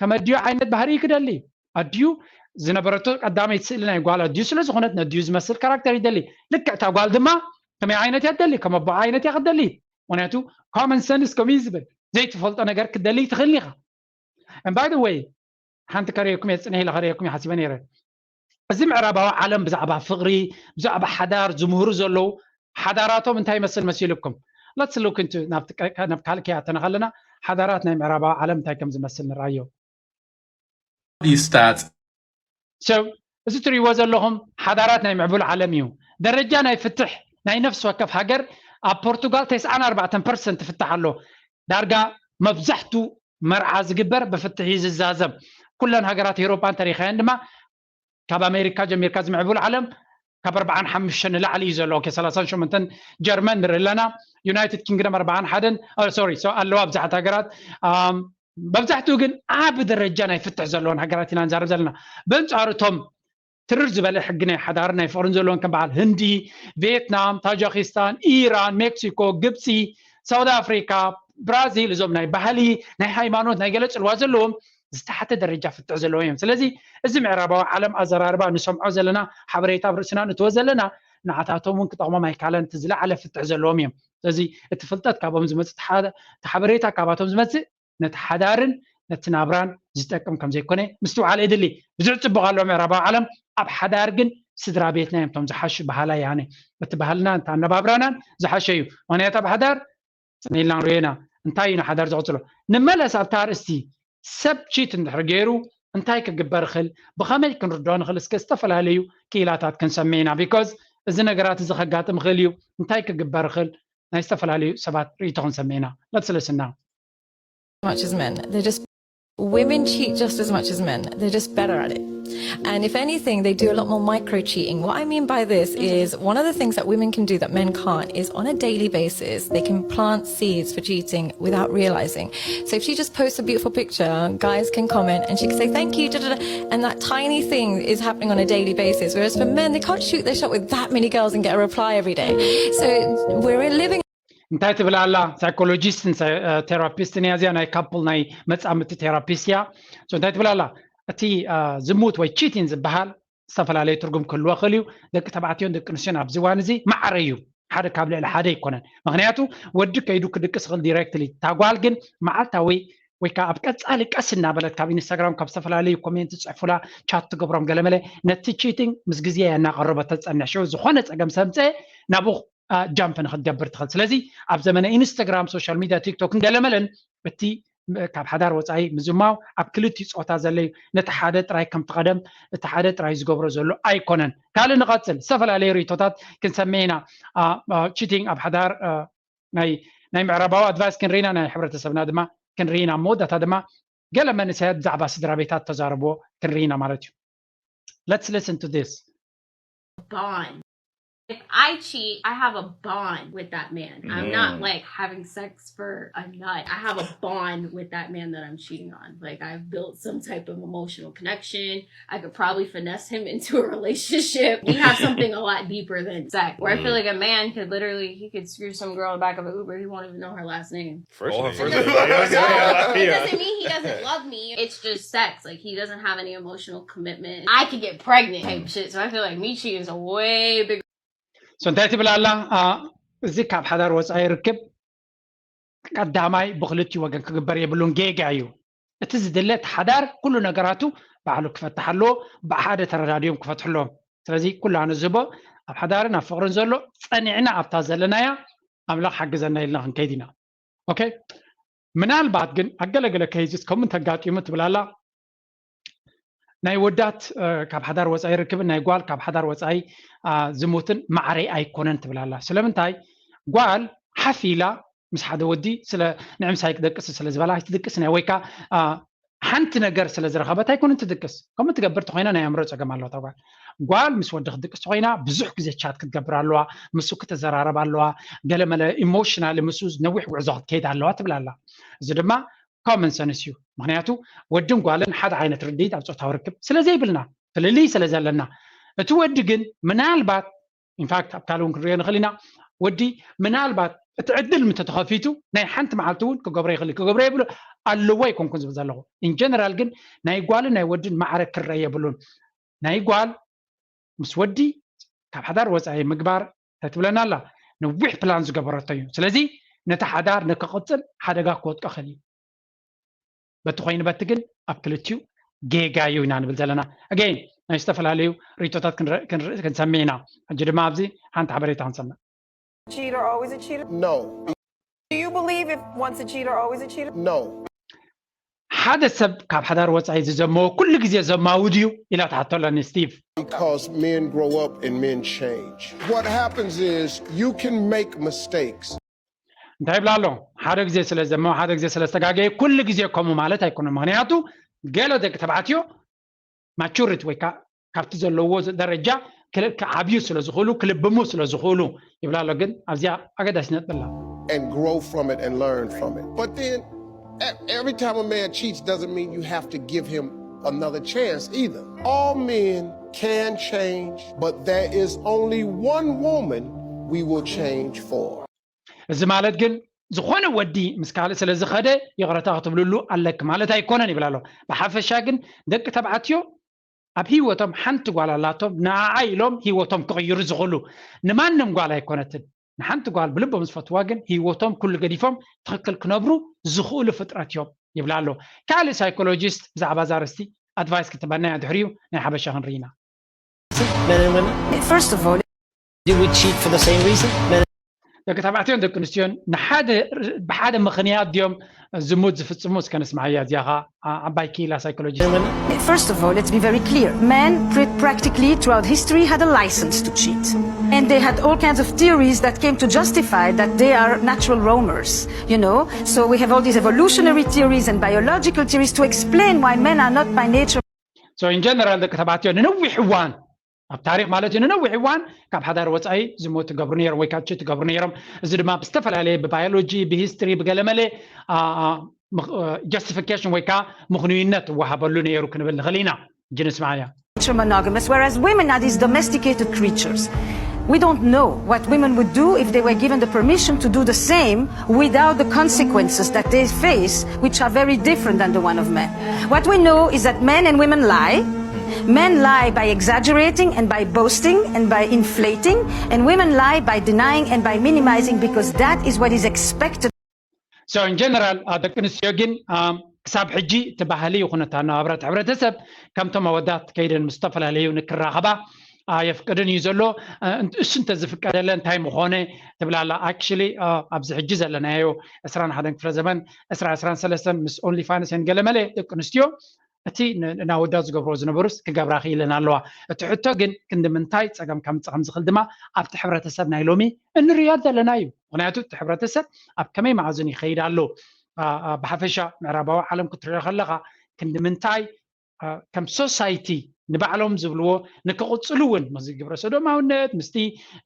ከም ኣዲኡ ዓይነት ባህሪ እዩ ክደሊ። ኣዲኡ ዝነበረቶ ቀዳመይቲ ስእሊ ናይ ጓል ኣዲኡ ስለ ዝኾነት ነዲኡ ዝመስል ካራክተር ይደሊ። ልክዕ እታ ጓል ድማ ከመይ ዓይነት እያ ትደሊ? ከም ኣቦኣ ዓይነት እያ ክትደሊ። ምክንያቱ common sense ከምኡ እዩ ዝብል። ዘይትፈልጦ ነገር ክትደሊ ትኽእል ኢኻ። And by the way ሓንቲ ከርእየኩም እየ፣ ፅንሕ ኢለ ከርእየኩም እየ ሓሲበ ነይረ። እዚ ምዕራባዊ ዓለም ብዛዕባ ፍቕሪ ብዛዕባ ሓዳር ዝምህሩ ዘለዉ ሓዳራቶም እንታይ ይመስል መሲልኩም? Let's look into ናብ ካልኪያ ተነኸለና ሓዳራት ናይ ምዕራባዊ ዓለም እንታይ ከም ዝመስል ንርኣዮ። These stats So እዚ ትሪእዎ ዘለኹም ሓዳራት ናይ ምዕቡል ዓለም እዩ። ደረጃ ናይ ፍትሕ ናይ ነፍሲ ወከፍ ሃገር ኣብ ፖርቱጋል ተስዓን ኣርባዕተን ፐርሰንት ፍትሕ ኣሎ። ዳርጋ መብዛሕቱ መርዓ ዝግበር ብፍትሕ እዩ ዝዛዘም። ኩለን ሃገራት ኤውሮጳ እንተሪኻየን ድማ ካብ ኣሜሪካ ጀሚርካ ዝምዕቡል ዓለም ካብ ኣርባዓን ሓሙሽተን ንላዕሊ እዩ ዘሎ። ኦኬ፣ ሰላሳን ሸሞንተን ጀርመን ንርኢ ኣለና፣ ዩናይትድ ኪንግደም ኣርባዓን ሓደን ሶሪ ኣለዋ ብዙሓት ሃገራት። መብዛሕትኡ ግን ዓቢ ደረጃ ናይ ፍትሕ ዘለዎን ሃገራት ኢና ንዛረብ ዘለና። በንጻሩ እቶም ትርር ዝበለ ሕጊ ናይ ሓዳርን ናይ ፍቕርን ዘለዎም ከም በዓል ህንዲ፣ ቪየትናም፣ ታጃኪስታን፣ ኢራን፣ ሜክሲኮ፣ ግብፂ፣ ሳውት ኣፍሪካ፣ ብራዚል እዞም ናይ ባህሊ ናይ ሃይማኖት ናይ ገለ ፅልዋ ዘለዎም ዝተሓተ ደረጃ ፍትሕ ዘለዎም እዮም። ስለዚ እዚ ምዕራባዊ ዓለም ኣዘራርባ ንሰምዖ ዘለና ሓበሬታ ኣብ ርእስና ንእትዎ ዘለና ንዓታቶም እውን ክጠቕሞም ኣይካለን። እቲ ዝለዓለ ፍትሕ ዘለዎም እዮም። ስለዚ እቲ ፍልጠት ካብኦም ዝመፅእ እቲ ሓበሬታ ካባቶም ዝመፅእ ነቲ ሓዳርን ነቲ ናብራን ዝጠቅም ከም ዘይኮነ ምስትውዓል የድሊ። ብዙሕ ፅቡቕ ኣሎ ምዕራባዊ ዓለም፣ ኣብ ሓዳር ግን ስድራ ቤትና እዮም እቶም ዝሓሹ። ባህላ ያነ እቲ ባህልናን እቲ ኣነባብራናን ዝሓሸ እዩ። ምክንያቱ ኣብ ሓዳር ፅን ኢልና ንሪኦ ኢና። እንታይ እዩ ንሓዳር ዝቕፅሎ? ንመለስ ኣብታ ኣርእስቲ። ሰብ ቺት እንድሕር ገይሩ እንታይ ክግበር ይኽእል? ብኸመይ ክንርድኦ ንኽእል? እስከ ዝተፈላለዩ ክኢላታት ክንሰምዕ ኢና። ቢኮዝ እዚ ነገራት እዚ ከጋጥም ይኽእል እዩ። እንታይ ክግበር ይኽእል? ናይ ዝተፈላለዩ ሰባት ርእይቶ ክንሰምዕ ኢና። Let's listen now. Much as men. They're just women cheat just as much as men. They're just better at it. And if anything, they do a lot more micro cheating. What I mean by this is one of the things that women can do that men can't is on a daily basis, they can plant seeds for cheating without realizing. So if she just posts a beautiful picture, guys can comment and she can say, "Thank you," da, da, da, and that tiny thing is happening on a daily basis. Whereas for men, they can't shoot their shot with that many girls and get a reply every day. So we're living እንታይ ትብል ኣላ? ሳይኮሎጂስትን ቴራፒስትን እያ እዚኣ፣ ናይ ካፕል ናይ መፃምድቲ ቴራፒስት እያ። እንታይ ትብል ኣላ? እቲ ዝሙት ወይ ቺቲን ዝበሃል ዝተፈላለየ ትርጉም ክህልዎ ይኽእል እዩ። ደቂ ተባዕትዮን ደቂ ኣንስትዮን ኣብዚ እዋን እዚ ማዕረ እዩ። ሓደ ካብ ልዕሊ ሓደ ኣይኮነን። ምክንያቱ ወዲ ከይዱ ክድቅስ ይኽእል ዲሬክትሊ፣ እታ ጓል ግን መዓልታዊ ወይ ከዓ ኣብ ቀፃሊ ቀስ እናበለት ካብ ኢንስታግራም ካብ ዝተፈላለዩ ኮሜንት ትፅሕፉላ፣ ቻት ትገብሮም ገለመለ፣ ነቲ ቺቲንግ ምስ ግዜ እያ እናቐረበት ተፀንሕ። ሽዑ ዝኾነ ፀገም ሰምፀ ናብኡ ጃምፕ ንክትገብር ትኽእል። ስለዚ ኣብ ዘመነ ኢንስታግራም፣ ሶሻል ሚድያ፣ ቲክቶክን ገለመለን እቲ ካብ ሓዳር ወፃኢ ምዝማው ኣብ ክልቲኡ ፆታ ዘሎ እዩ። ነቲ ሓደ ጥራይ ከምቲ ቀደም እቲ ሓደ ጥራይ ዝገብሮ ዘሎ ኣይኮነን። ካልእ ንቐፅል፣ ዝተፈላለዩ ርእይቶታት ክንሰምዕ ኢና። ቺቲንግ ኣብ ሓዳር ናይ ናይ ምዕራባዊ ኣድቫይስ ክንርኢና ናይ ሕብረተሰብና ድማ ክንርኢና ኣብ መወዳእታ ድማ ገለ መንእሰያት ብዛዕባ ስድራ ቤታት ተዛረብዎ ክንርኢና ማለት እዩ። Let's listen to this. Bond. If I cheat, I have a bond with that man. I'm not like having sex for a nut. I have a bond with that man that I'm cheating on. Like, I've built some type of emotional connection. I could probably finesse him into a relationship. We have something a lot deeper than sex. Where I feel like a man could literally, he could screw some girl in the back of an Uber. He won't even know her last name. First Oh, name. First It name. doesn't, Yeah, it yeah. doesn't mean he doesn't love me. It's just sex. Like, he doesn't have any emotional commitment. I could get pregnant type shit. So I feel like me cheating is a way bigger. So እንታይ ትብል ኣላ? አ፣ እዚ ካብ ሓዳር ወፃኢ ርክብ ቀዳማይ ብክልቲኡ ወገን ክግበር የብሉን፣ ጌጋ እዩ። እቲ ዝድለ እቲ ሓዳር ኩሉ ነገራቱ ባዕሉ ክፈትሕ ኣለዎ፣ ብሓደ ተረዳዲኦም ክፈትሑ ኣለዎም። ስለዚ ኩሉ ኣነ ዝህቦ ኣብ ሓዳርን ኣብ ፍቅርን ዘሎ ጸኒዕና ኣብታ ዘለናያ ኣምላኽ ሓግዘና ኢልና ክንከይድ ኢና። ኦኬ፣ ምናልባት ግን ኣገለገለ ከይዝስ ከምኡ እንተጋጢሙ ትብል ኣላ፣ ናይ ወዳት እ፣ ካብ ሓዳር ወፃኢ ርክብን ናይ ጓል ካብ ሓዳር ወፃኢ አ፣ ዝሙትን ማዕረይ ኣይኮነን ትብል ኣላ። ስለምንታይ? ጓል ሓፍ ኢላ ምስ ሓደ ወዲ ስለ ንዕምሳይ ክደቅስ ስለ ዝበላ ኣይትድቅስን እያ፣ ወይ ከዓ አ፣ ሓንቲ ነገር ስለ ዝረኸበት ኣይኮነን ትድቅስ። ከምኡ ትገብር ተኮይና ናይ ኣእምሮ ፀገም ኣለዋ እታ ጓል። ጓል ምስ ወዲ ክትድቅስ ተኮይና ብዙሕ ግዜ ቻት ክትገብር ኣለዋ፣ ምስኡ ክትዘራረብ ኣለዋ፣ ገለመለ ኢሞሽናል ምስኡ ነዊሕ ጉዕዞ ክትከይድ ኣለዋ ትብል ኣላ። እዚ ድማ ኮመን ሰንስ እዩ። ምክንያቱ ወድን ጓልን ሓደ ዓይነት ርድኢት ኣብ ፆታዊ ርክብ ስለ ዘይብልና፣ ፍልልይ ስለ ዘለና፣ እቲ ወዲ ግን ምናልባት ኢንፋክት ኣብ ካልእ እውን ክንሪኦ ንኽእል ኢና። ወዲ ምናልባት እቲ ዕድል ምተተኸፊቱ ናይ ሓንቲ መዓልቲ እውን ክገብሮ ይኽእል እዩ። ክገብሮ የብሉ ኣለዎ ኣይኮንኩን ዝብል ዘለኹ። ኢንጀነራል ግን ናይ ጓልን ናይ ወድን ማዕረ ክረአ የብሉን። ናይ ጓል ምስ ወዲ ካብ ሓዳር ወፃኢ ምግባር እንታይ ትብለና ኣላ? ነዊሕ ፕላን ዝገበረቶ እዩ። ስለዚ ነቲ ሓዳር ንክቕፅል ሓደጋ ክወድቆ ይኽእል እዩ። በቲ ኮይኑ በቲ ግን ኣብ ክልቲኡ ጌጋ እዩ ኢና ንብል ዘለና። ኣገይን ናይ ዝተፈላለዩ ርእይቶታት ክንረ- ክንር- ክንሰምዕ ኢና። ሕጂ ድማ ኣብዚ ሓንቲ ሓበሬታ ክንሰምዕ። Cheater, always a cheater? No, Do you believe if once a cheater, always a cheater? no. ሓደ ሰብ ካብ ሓዳር ወፃኢ ዝዘመዎ ኩሉ ግዜ ዘማዊ ድዩ ኢላ ትሓቶ ኣለኒ ስቲቭ። Because men grow up and men change. What happens is you can make mistakes. እንታይ ይብላ ኣሎ? ሓደ ግዜ ስለ ዘመው ሓደ ግዜ ስለ ዝተጋገየ ኩሉ ግዜ ከምኡ ማለት ኣይኮነን። ምክንያቱ ገለ ደቂ ተባዕትዮ ማቹሪቲ ወይ ከዓ ካብቲ ዘለዎ ደረጃ ክል- ክዓብዩ ስለ ዝኽእሉ ክልብሙ ስለ ዝኽእሉ ይብላ ኣሎ። ግን ኣብዚኣ ኣገዳሲ ነጥቢ ኣላ። And grow from it and learn from it. But then e- every time a man cheats doesn't mean you have to give him another chance either. All men can change, but there is only one woman we will change for. እዚ ማለት ግን ዝኾነ ወዲ ምስ ካልእ ስለ ዝኸደ ይቕረታ ክትብልሉ ኣለክ ማለት ኣይኮነን ይብል ኣሎ። ብሓፈሻ ግን ደቂ ተባዕትዮ ኣብ ህይወቶም ሓንቲ ጓል ኣላቶም፣ ንዓዓ ኢሎም ህይወቶም ክቕይሩ ዝኽእሉ። ንማንም ጓል ኣይኮነትን። ንሓንቲ ጓል ብልቦም ዝፈትዋ ግን ህይወቶም ኩሉ ገዲፎም ትኽክል ክነብሩ ዝኽእሉ ፍጥረት እዮም ይብላ ኣሎ። ካልእ ሳይኮሎጂስት ብዛዕባ እዛ ኣርእስቲ ኣድቫይስ ክትበና እያ። ድሕሪኡ ናይ ሓበሻ ክንርኢ ኢና። Men and women? First of all, Do we cheat for the same reason? Men ደቂ ተባዕትዮን ደቂ ኣንስትዮን ንሓደ ብሓደ ምኽንያት ድዮም ዝሙት ዝፍጽሙ? እስከ ንስማዓያ። እዚኣ ኸዓ ዓ- ዓባይ ክኢላ ሳይኮሎጂ። and women? First of all, let's be very clear. Men, pr- practically throughout history, had a license to cheat. And they had all kinds of theories that came to justify that they are natural roamers, you know? So we have all these evolutionary theories and biological theories to explain why men are not by nature So in general ደቂ ተባዕትዮ ንነዊሕ እዋን ኣብ ታሪክ ማለት እዩ፣ ንነዊሕ እዋን ካብ ሓዳር ወፃኢ ዝሙት ትገብሩ ነይሮም ወይ ካብ ቺት ትገብሩ ነይሮም። እዚ ድማ ብዝተፈላለየ ብባዮሎጂ፣ ብሂስትሪ፣ ብገለመለ ጀስቲፊኬሽን ወይ ከዓ ምኽንዩነት ትወሃበሉ ነይሩ ክንብል ንኽእል ኢና። ሕጂ ንስማዓያ። monogamous, whereas women are these domesticated creatures. We don't know what women would do if they were given the permission to do the same without the consequences that they face, which are very different than the one of men. What we know is that men and women lie. Men lie by exaggerating and by boasting and by inflating, and women lie by denying and by minimizing, because that is what is expected. So in general ደቂ ኣንስትዮ ግን ክሳብ ሕጂ እቲ ባህሊ ይኹን እቲ ኣነባብራ እቲ ሕብረተሰብ ከምቶም ኣወዳት ከይደን ምስ ዝተፈላለዩ ንክራኸባ ኣየፍቅድን እዩ ዘሎ። እሱ እንተዝፍቀደለ እንታይ ምኾነ ትብላላ። ኣክሽሊ ኣብዚ ሕጂ ዘለናዮ ዕስራን ሓደን ክፍለ ዘመን ዕስራ ዕስራን ሰለስተን ምስ ኦንሊ ፋንስ የን ገለመለ ደቂ ኣንስትዮ እቲ ናወዳት ዝገብርዎ ዝነበሩስ ክገብራ ክኢለን ኣለዋ። እቲ ሕቶ ግን ክንዲ ምንታይ ፀገም ከምፅእ ከምዝኽእል ድማ ኣብቲ ሕብረተሰብ ናይ ሎሚ እንሪኦ ዘለና እዩ። ምክንያቱ እቲ ሕብረተሰብ ኣብ ከመይ መኣዝን ይኸይድ ኣሎ። ብሓፈሻ ምዕራባዊ ዓለም ክትሪኦ ከለካ ክንዲ ምንታይ ከም ሶሳይቲ ንባዕሎም ዝብልዎ ንክቕፅሉ እውን ምስዚ ግብረ ሰዶማውነት ምስቲ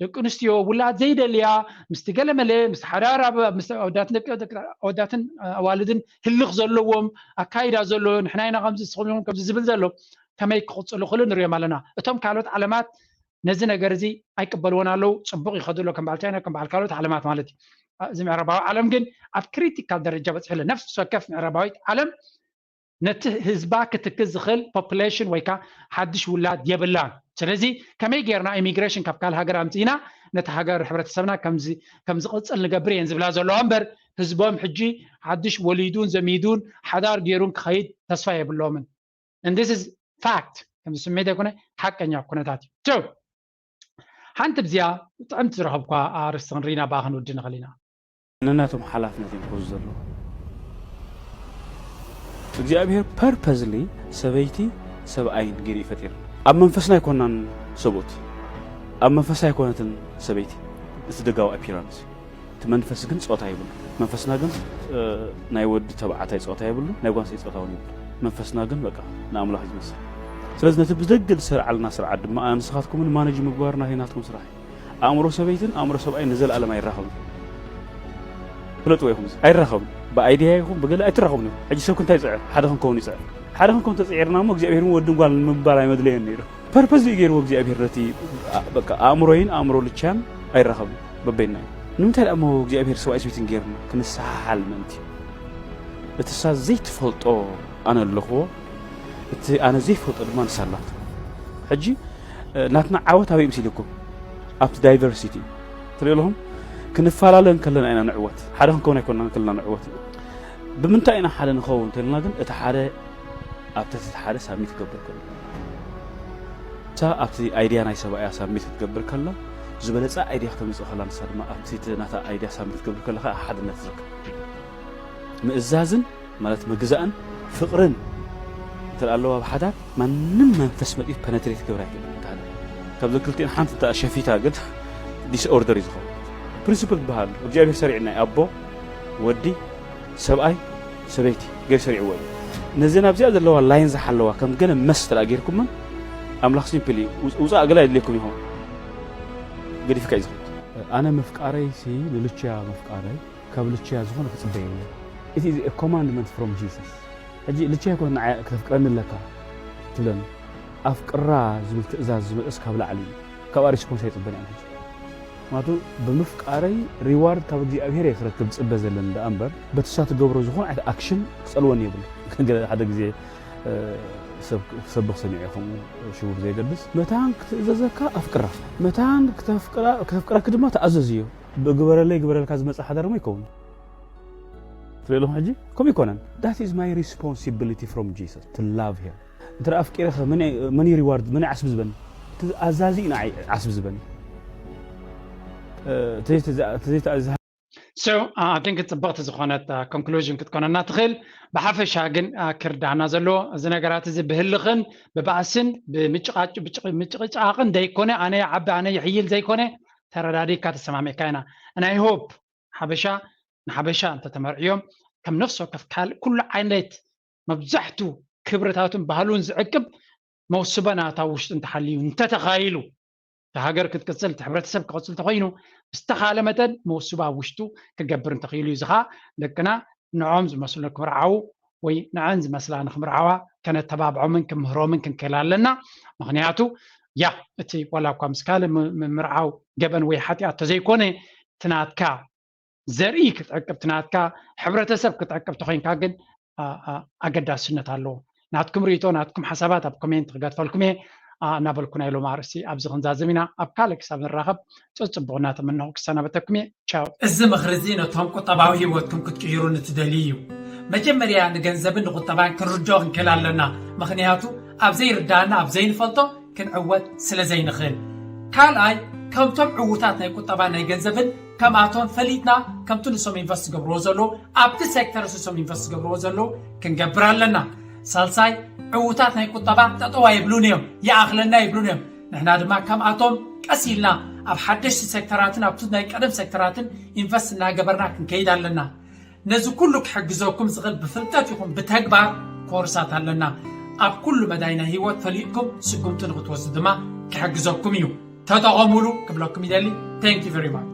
ደቂ ኣንስትዮ ውላድ ዘይደልያ ምስቲ ገለመለ ምስቲ ሓዳር ኣወዳትን ኣዋልድን ህልኽ ዘለዎም ኣካይዳ ዘሎ ንሕና ኢና ከምዚ ስኹም ከምዚ ዝብል ዘሎ ከመይ ክቕፅሉ ክሉ ንሪኦም ኣለና። እቶም ካልኦት ዓለማት ነዚ ነገር እዚ ኣይቅበልዎን ኣለዉ። ፅቡቕ ይኸዱ ኣሎ ከም በዓል ቻይና ከም በዓል ካልኦት ዓለማት ማለት እዩ። እዚ ምዕራባዊ ዓለም ግን ኣብ ክሪቲካል ደረጃ በፂሑ ኣሎ። ነፍሲ ወከፍ ምዕራባዊት ዓለም ነቲ ህዝባ ክትክእ ዝኽእል ፖፕሌሽን ወይ ከዓ ሓድሽ ውላድ የብላን። ስለዚ ከመይ ጌርና ኢሚግሬሽን ካብ ካልእ ሃገር ኣምፅእና ነቲ ሃገር ሕብረተሰብና ከም ዝቕፅል ንገብር እየን ዝብላ ዘለዋ እምበር ህዝቦም ሕጂ ሓድሽ ወሊዱን ዘሚዱን ሓዳር ገይሩን ክኸይድ ተስፋ የብሎምን። And this is fact ከም ስሜት ኣይኮነ ሓቀኛ ኩነታት እዩ። ሓንቲ ብዚኣ ጥዕምቲ ዝረኸብኳ ኣርስቲ ክንሪና ብኣ ክንውዲ ንኽእል ኢና። ነናቶም ሓላፍነት እዮም ክወስዱ ዘለዉ። እግዚኣብሔር ፐርፐዝሊ ሰበይቲ ሰብኣይን ገይሩ እዩ ፈጢሩ። ኣብ መንፈስና ኣይኮናን ሰብኡት፣ ኣብ መንፈሳ ኣይኮነትን ሰበይቲ። እቲ ደጋዊ ኣፒራንስ እቲ መንፈስ ግን ፆታ ይብሉ። መንፈስና ግን ናይ ወዲ ተባዕታይ ፆታ ይብሉ፣ ናይ ጓንሰይ ፆታ እውን ይብሉ። መንፈስና ግን በቃ ንኣምላኽ እዩ ዝመስል። ስለዚ ነቲ ብደገ ዝሰርዓልና ስርዓት ድማ ንስኻትኩምን ማነጅ ምግባር ናይ ናትኩም ስራሕ እዩ። ኣእምሮ ሰበይትን ኣእምሮ ሰብኣይን ንዘለኣለም ኣይራኸብን። ፍለጥዎ ኢኹም፣ ኣይራኸብን። ብኣይድያ ይኹን ብገለ ኣይትራኸቡን ኢኹም። ሕጂ ሰብ ክንታይ ይፅዕር? ሓደ ክንከውን ይፅዕር። ሓደ ክንከውን ተፅዒርና እሞ እግዚኣብሔር እውን ወድን ጓል ንምባል ኣይመድለየን ነይሩ። ፐርፐዝ እዩ ገይርዎ እግዚኣብሔር ነቲ በቃ ኣእምሮይን ኣእምሮ ልቻን ኣይራኸብን በበይና እዩ። ንምንታይ ደኣ እሞ እግዚኣብሔር ሰብኣይ ሰበይትን ገይርና? ክንሰሓሓል ምእንቲ። እቲ እሳ ዘይትፈልጦ ኣነ ኣለኽዎ፣ እቲ ኣነ ዘይፈልጦ ድማ ንሳ ኣላቶ። ሕጂ ናትና ዓወት ኣበይ ምስ ኢልኩም ኣብቲ ዳይቨርሲቲ ትርኢ ኣለኹም። ክንፈላለ እንከለና ኢና ንዕወት፣ ሓደ ክንከውን ኣይኮንና እንከለና ንዕወት። ብምንታይ ኢና ሓደ ንኸውን እንተልና ግን እቲ ሓደ ኣብቲ እቲ ሓደ ሳሚት ክገብር ከሎ እሳ ኣብቲ ኣይድያ ናይ ሰብኣያ ሳሚት ክትገብር ከላ ዝበለፀ ኣይድያ ክተምፅእ ከላ ንሳ ድማ ኣብቲ ናታ ኣይድያ ሳሚት ክትገብር ከላ ከዓ ሓድነት ዝርከብ ምእዛዝን ማለት ምግዛእን ፍቕርን እንተ ኣለዋ ኣብ ሓዳር ማንም መንፈስ መጢት ፐነትሬት ክገብር ኣይክእል። ካብዚ ክልቲን ሓንቲ እንተ ሸፊታ ግን ዲስኦርደር እዩ ዝኸውን። ፕሪንስፕል ዝበሃል እግዚኣብሔር ሰሪዕና እዩ። ኣቦ፣ ወዲ፣ ሰብኣይ፣ ሰበይቲ ገይሩ ሰሪዕዎ እዩ። ነዘን ኣብዚኣ ዘለዋ ላይን ዝሓለዋ ከም ገለ መስ ተላ ጌርኩመን ኣምላኽ ሲምፕሊ ውፃእ ገለ ኣይድልየኩም ይኸውን ገዲፍካ እዩ ዝኸውን። ኣነ ምፍቃረይ ሲ ንልችያ ምፍቃረይ ካብ ልችያ ዝኾነ ክፅበ የብለ። እቲ እዚ ኮማንድመንት ፍሮም ጂሰስ። ሕጂ ልችያ ይኮን ንዓይ ክተፍቅረኒ ኣለካ ትብለኒ። ኣፍቅራ ዝብል ትእዛዝ ዝመፅስ ካብ ላዕሊ እዩ። ካብኣ ሪስፖንስ ኣይፅበን እያ ሕጂ። ምክንያቱ ብምፍቃረይ ሪዋርድ ካብ እግዚኣብሔር እየ ክረክብ ዝፅበ ዘለኒ ደኣ እምበር በቲ እሳ ትገብሮ ዝኾነ ዓይነት ኣክሽን ክፀልወኒ የብሉ። ገለ ሓደ ግዜ ሰብ ክሰብኽ ሰሚዐ ከምኡ ሽሙ ብዘየገድስ መታን ክትእዘዘካ ኣፍቅራ መታን ክተፍቅረክ ድማ ተኣዘዝዮ። ብግበረለይ ግበረልካ ዝመፅእ ሓዳር እሞ ይከውን ትርእለኹም ሕጂ ከምኡ ይኮነን። That is my responsibility from Jesus to love her። እንተ ኣፍቂረኸ መን እዩ ሪዋርድ መን እዩ ዓስቢ ዝበኒ? ኣዛዚ እዩ ንዓይ ዓስቢ ዝበኒ። ተዘይተኣዘ so I think ጽብቕቲ ዝኾነት ኮንክሉዥን ክትኮነና ትኽእል። ብሓፈሻ ግን ክርዳና ዘለዎ እዚ ነገራት እዚ ብህልኽን ብባእስን ብምጭቕጫቕን ዘይኮነ ኣነ ይዓቢ ኣነ ይሕይል ዘይኮነ ተረዳዲካ ተሰማሚዕካ ኢና። ናይ ሆፕ ሓበሻ ንሓበሻ እንተተመርዕዮም ከም ነፍሲ ወከፍ ካልእ ኩሉ ዓይነት መብዛሕቱ ክብርታቱን ባህሉን ዝዕቅብ መውስበ ናታ ውሽጡ እንተሓልዩ እንተተኻይሉ እቲ ሃገር ክትቅፅል እቲ ሕብረተሰብ ክቕፅል ተኮይኑ ብዝተኻለ መጠን መውስባ ውሽጡ ክገብር እንተኽኢሉ እዩ። እዚ ከዓ ደቅና ንዖም ዝመስሉ ክምርዓው ወይ ንዐን ዝመስላ ንክምርዓዋ ከነተባብዖምን ክምህሮምን ክንክእል ኣለና። ምክንያቱ ያ እቲ ዋላ እኳ ምስ ካልእ ምምርዓው ገበን ወይ ሓጢኣት ተዘይኮነ እቲ ናትካ ዘርኢ ክትዕቅብ እቲ ናትካ ሕብረተሰብ ክትዕቅብ ተኮይንካ ግን ኣገዳስነት ኣለዎ። ናትኩም ርእቶ ናትኩም ሓሳባት ኣብ ኮሜንት ክገድፈልኩም እየ እናበልኩ ናይ ሎም ኣርእስቲ ኣብዚ ክንዛዝም ኢና። ኣብ ካልእ ክሳብ ንራኸብ ፅፅቡቕ እናተመነኹ ክሰናበተኩም እየ። ቻው። እዚ ምኽሪ እዚ ነቶም ቁጠባዊ ህይወትኩም ክትቅይሩ ንትደልዩ እዩ። መጀመርያ ንገንዘብን ንቁጠባን ክንርድኦ ክንክእል ኣለና። ምኽንያቱ ኣብ ዘይርዳእና ኣብ ዘይንፈልጦ ክንዕወት ስለ ዘይንኽእል። ካልኣይ ከምቶም ዕዉታት ናይ ቁጠባን ናይ ገንዘብን ከምኣቶም ፈሊጥና ከምቲ ንሶም ኢንቨስት ዝገብርዎ ዘለዉ ኣብቲ ሴክተር ንሶም ኢንቨስት ዝገብርዎ ዘለዉ ክንገብር ኣለና። ሳልሳይ ዕዉታት ናይ ቁጠባ ጠጠው ኣይብሉን እዮም፣ ይኣኽለና ይብሉን እዮም። ንሕና ድማ ከምኣቶም ቀስ ኢልና ኣብ ሓደሽቲ ሴክተራትን ኣብቲ ናይ ቀደም ሴክተራትን ኢንቨስት እናገበርና ክንከይድ ኣለና። ነዚ ኩሉ ክሕግዘኩም ዝኽእል ብፍልጠት ይኹን ብተግባር ኮርሳት ኣለና። ኣብ ኩሉ መዳይ ናይ ህይወት ፈሊጥኩም ስጉምቲ ንክትወስዱ ድማ ክሕግዘኩም እዩ። ተጠቐሙሉ ክብለኩም ይደሊ። Thank you very much።